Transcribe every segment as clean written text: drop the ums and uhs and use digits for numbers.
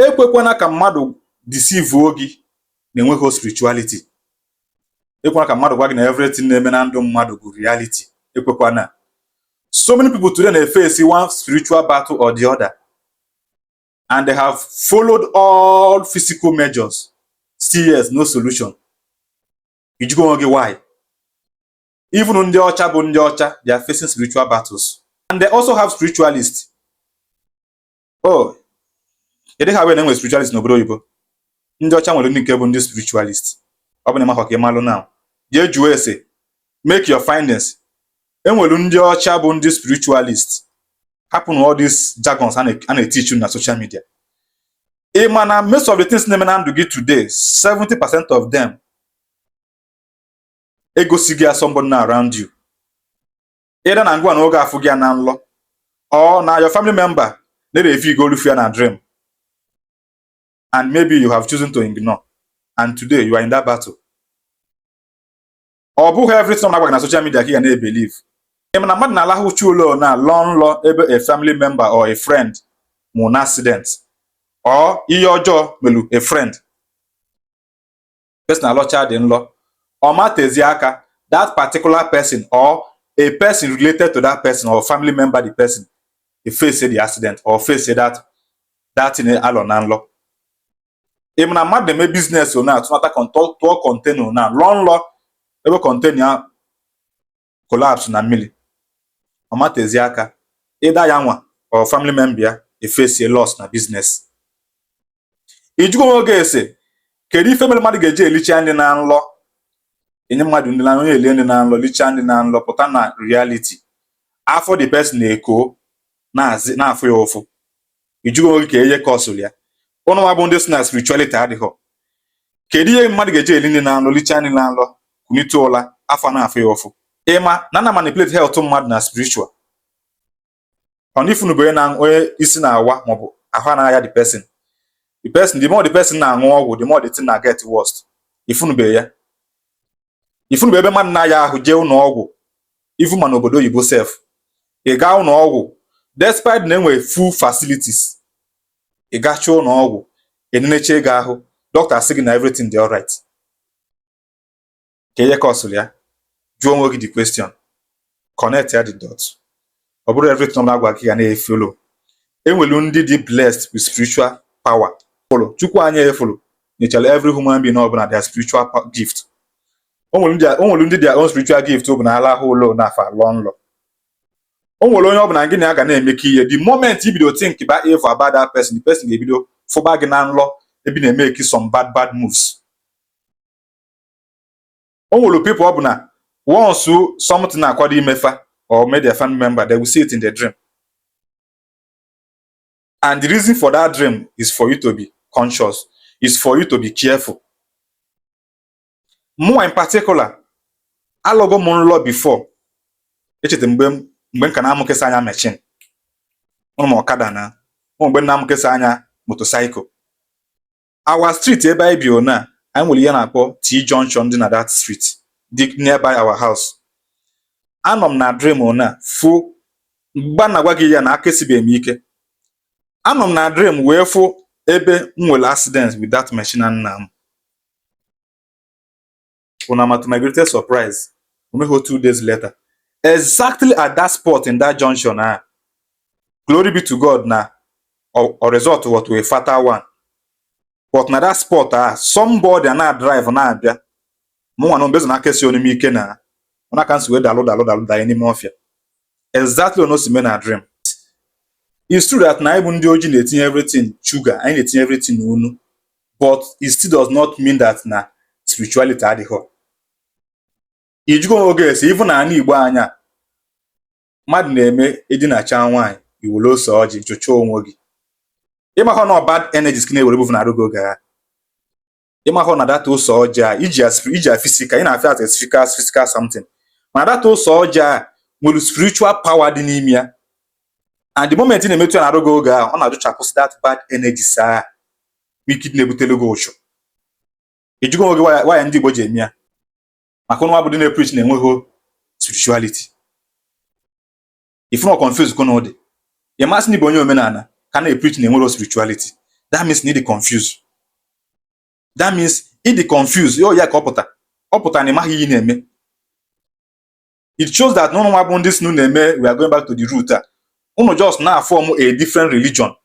Ekwekwana ka mmadụ deceive gị na enweghị spirituality. Ekwekwana ka mmadụ gwa gị na everything na-eme na ndụ mmadụ bụ reality. Ekwekwana. So many people today na-face one spiritual battle or the other, and they have followed all physical measures, still yes, no solution. Ijugo onwe gị why? Even ndị ọcha bụ ndị ọcha, they are facing spiritual battles, and they also have spiritualists. Oh, kedu ha wee na-enwe spiritualist n'obodo oyibo? Ndị ọcha nwere ndị nke bụ ndị spiritualist. Ọ bụ na ịmakwa ka ị malụ now, jee jụọ ese, make your findings. Enwere ndị ọcha bụ ndị spiritualist. Hapụ na all these jargons a na-eteach na social media. Ị ma na most of the things na-eme na ndụ gị today, 70% of them egosi gị somebody na around you, ịda na ngwa na oge afụ gị ya na nlọ, or na your family member na-erevi igolufu ya na dream, and maybe you have chosen to ignore, and today you are in that battle. Ọ bụghị everything ọ na-agwa gị na social media ka ị ga na-ebelieve. Ị ma na mmadụ na-alahụcha ụlọ na lụọ nlọ ebe a family member or a friend mụ na accident or ihe ọjọọ melu a friend person, alọcha dị nlọ, ọ matezie aka that particular person or a person related to that person or family member, the person e face the accident or face that thing alọ na nlọ. Ị ma na mmadụ na-eme business na atụnata tụọ container na lụọ nlọ ebe container ya collapse na mmiri, ọ matezie aka ịda ya nwa or family member ya efesie loss na business. Ijugo onwe gị ese kedu ife mere mmadụ ga-eji elicha nri na nlọ, enye mmadụ nri na onye elie nri na nlọ, lichaa nri na nlọ, pụta na reality, afọ the person na-eko na-azị na-afụ ya ụfụ? Ijugo onwe gị ka ihe kọsụrụ ya? Ụnụ nwa bụ ndị si na spirituality adịghọ, kedu ihe mmadụ ga-eji eli nri na nlọ, lichaa nri na nlọ, kunite ụla, afọ na-afụ ya ụfụ? Ịma na na manipulate health mmadụ na spiritual. Ọ na ifunugo onye na onye isi na-awa maọbụ ahụ anaghị ya the person, the more the person na-aṅụ ọgwụ, the more the thing na get worst. Ifunube ya? Ifunube ebe mmadụ na-aya ahụ jee ụlọ ọgwụ, ifu ma n'obodo oyibo sef, ị gaa ụlọ ọgwụ despite na enwere full facilities, ị gachaa ụlọ ọgwụ, enenecha ego ahụ, dọkịta asị gị na everything dị alright. Ka ihe kọsụrụ ya? Jụọ onwe gị the question, connect ya the dot. Ọ bụrụ everything ọ na-agwa gị ga na-efolo. Enwelu ndị dị blessed with spiritual power. Follow Chukwu anyị efolo nyechara every human being ọbụla their spiritual gift. O nwere ndị their own spiritual gift bụ na alahụ ụlọ na afa lụọ nlọ. O nwere onye ọbụla gị na ya ga na-emekọ ihe, the moment i bido think about evil about that person, the person ga-ebido fụba gị na nlọ ebe ị na-emeki some bad bad moves. O nwere people ọ bụ na once something na-akwado imefa or make their family member, they will see it in the dream, and the reason for that dream is for you to be conscious, is for you to be careful. Mụnwa in particular, alọgo m nlọ before. Echeta mgbe m ka na-amụkesa anya machine ụnụ m ọkada na ụmụ, mgbe m na-amụkesa anya motorcycle, our street ebe anyị bi na anyị nwere ihe na-akpọ T junction dị na that street dị nearby our house. Anọ m na dream na fụ mgba na-agwa gị ya na aka esibeghị m ike. Anọ m na dream wee fụ ebe m nwere accident with that machine na nna m. Una, to my greatest surprise, omegho 2 days later, exactly at that spot in that junction. Ah, glory be to God na o result was to a fatal one, but na that spot, ah, somebody na drive na-abịa, mụnwa na mbezo na aka esi onu m ike na ọ aka nsi wee dalụ dalụ dalụ danye n'ime ọfịa, exactly ono si mee na dream. It's true that na anyị bụ ndị ojii na-etinye everything sugar, anyị na-etinye everything n'unu, but it still does not mean that na spirituality adịghọ. Ijugo onwe gị ese, even na ala Igbo anya mmadụ na-eme edinacha nwaanyị, iwere ose ọjị chụchaa onwe gị, ịmakọ na bad energies ka na-ewere bụ na arụ gị oge ha. Ịmakọ na data ose ọjị a iji ya iji ya physical, ị na-afịa as a physical something, mana data ose ọjị a nwere spiritual power dị n'ime ya, and the moment ị na-emetụ ya na-arụ gị oge ahụ, ọ na-ajụchapụsị that bad energies a ike na-ebutelu gị ụchụ. Ijugo onwe gị why ndị Igbo ji eme ya? Maka ụnụ bụ ndị na-epreach na-enweghị spirituality. If not confuse kono dị, ị masị na ịbụ onye omenala ka na-epreach na enwero spirituality. That means na ị dị confused. That means ị dị confused. Yo ya ka ọ pụta, ọ pụta na ị maghị ihe ị na-eme. It shows that n'ụnụ nwa bụ ndị si na-eme "We are going back to the root" a, unu just na-form a different religion,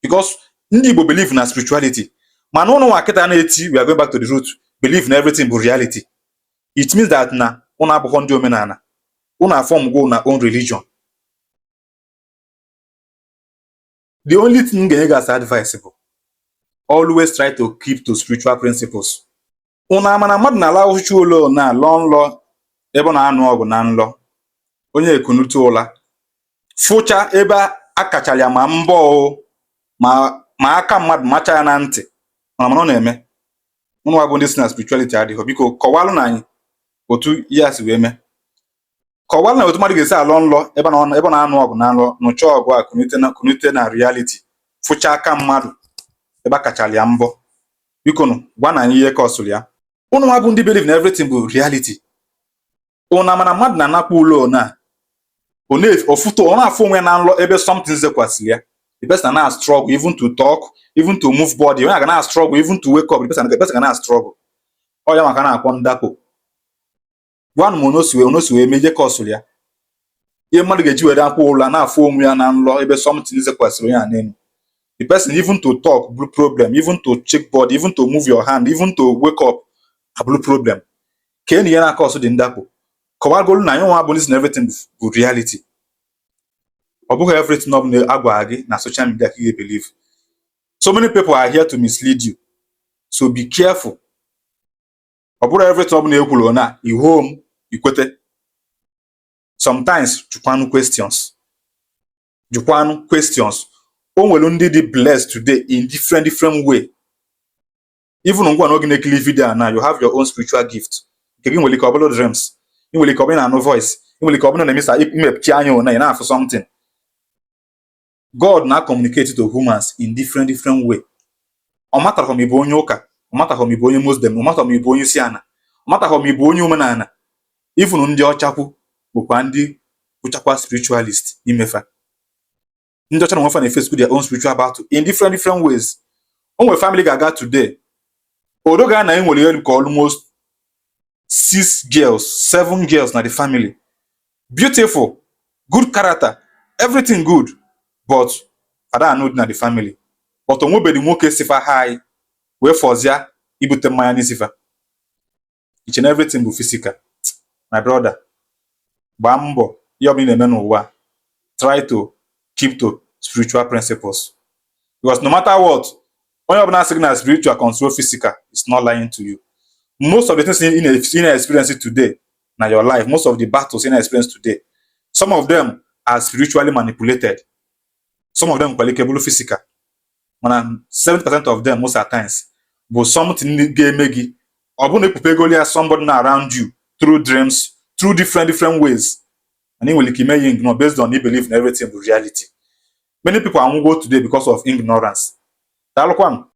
because ndị Igbo believe na spirituality, mana ụnụ nwa kịta na-eti "We are going back to the root" believe na everything bụ reality. It means that na unu abụghọ ndị omenala, unu a-form go na own religion. The only thing m ga-enye gị as advice bụ always try to keep to spiritual principles. Unu ama na mmadụ na-ala ụchụ ụlọ na lọ nlọ ebe ọ na-anụ ọgụ na nlọ, onye ekunute ụla fụcha ebe a kachara ya ma mbọ o, ma aka mmadụ macha ya na ntị, mana ọ na-eme. Ụnụ bụ ndị si na spirituality adịghị, biko kọwalụ na anyị otu ihe a si wee mee. Kọwalụ na otu mmadụ ga-esi alọ nlọ ebe ọ na-anụ ọgụ na nlọ, nụchaa ọgụ a, kunute na reality, fụcha aka mmadụ ebe a kachara ya mbọ. Biko nụ gwa na anyị ihe kọsụrụ ya. Ụnụ nwa bụ ndị believe na everything bụ reality, ụnụ ama na mmadụ na-anakwa ụlọ na ofuto, ọ na-afụ onwe ya na nlọ ebe something zekwasịrị ya. The person na struggle even to talk, even to move body. Onye ga na struggle even to wake up. The person ga na struggle. Ọ ya maka na-akpọ ndakpo. Gwanụ m ono si wee mee ihe kọsụrụ ya, ihe mmadụ ga-eji were akwa ụla na-afụ onwe ya na nlọ ebe something zekwasịrị onye a n'elu. The person, even to talk bụrụ problem, even to check body, even to move your hand, even to wake up abụrụ problem. Ka enyi ya na-aka ọsụ dị ndakpo, kọwagolu na anyị nwa bụ ndị si na everything bụ reality. Ọ bụghị everything ọ bụla a gwara gị na social media ka ị ga-believe. So many people are here to mislead you, so be careful. Ọ bụrụ everything ọ bụla e kwuru na ihuo m ikwete. Sometimes jụkwanụ questions, jụkwanụ questions. O nwere ndị dị blessed today in different different way. Even ngwa n'oge na-ekiri video a na you have your own spiritual gift. Nke gị nwere ike ọ bụrụ dreams, ị nwere ike ọ bụrụ na-anụ voice, ị nwere ike ọ bụrụ na na-emesa imepechi anya ụna ị na-afụ something. God na communicate to humans in different different way. Ọ matarọ ma ị bụ onye ụka, ọ matarọ ma ị bụ onye Muslim, ọ matarọ ma ị bụ onye isi ana, ọ matarọ ma ị bụ onye omenala. Even ndị ọchakwu bụkwa ndị bụchakwa spiritualist imefa. Ndị ọcha na nwefa na-eface their own spiritual battle in different different ways. O nwere family ga-aga today, odo ga na enwere ihe ka almost six girls, seven girls na the family, beautiful, good character, everything good, but ada anụ dị na the family, but onwebedi nwoke sifa ha wee fọzịa ibute mmanya n'isifa iche na everything bụ physical. My brother, gbaa mbọ, ihe ọbụla ị na-eme n'ụwa, try to keep to spiritual principles, because no matter what, onye ọbụla sị gị na spiritual control physical is not lying to you. Most of the things ị na-experience today na your life, most of the battles ị na-experience today, some of them are spiritually manipulated. Some of them nwekwara ike bụrụ physical, mana 70% of them, most at times, bụ something ga-eme gị ọ bụrụ na ekpupegolu ya somebody na around you through dreams, through different different ways, and ị nwere ike ime ya ignore based on you believe na everything bụ reality. Many people anwụgo today because of ignorance. Daalụkwanụ.